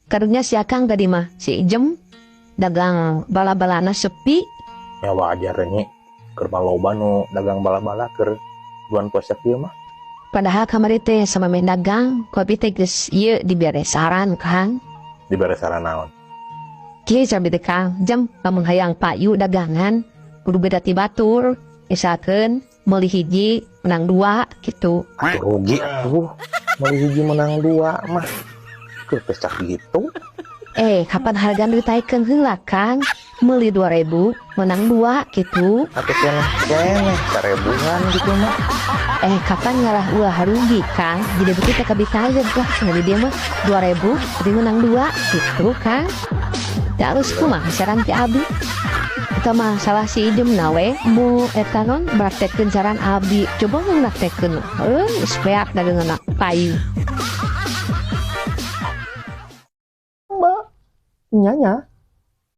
Karunya si Akang tadi mah si Ijem dagang bala-balana sepi. Ya wajar nya, keur loba nu dagang bala-bala keur bulan puasa kieu mah. Padahal kamari teh samemeh dagang ku abi teh geus ieu dibere saran, Kang. Dibere saran naon? Kieu abi teh, Kang, Jem, lamun hayang payu dagangan kudu beda ti batur, misalkeun meuli hiji menang dua gitu. Rugi atuh, meuli hiji menang dua mah. Keur pecak gitu. Eh, kapan harga ditaikkeun heula, Kang? Meuli 2000 menang dua gitu. Atau keneh keneh sarebuan gitu mah. Eh, kapan ngarah ulah rugi, Kang? Jadi begitu kabitaeun lah, cenah di dia mah 2000 jadi menang dua gitu, Kang. Terus kumaha saran ti abi? Eta mah salah si Ijem na we mu eta non praktekkeun saran abi. Coba mun praktekkeun, heuh, geus beak daganganna payu. Mbak, nyanya.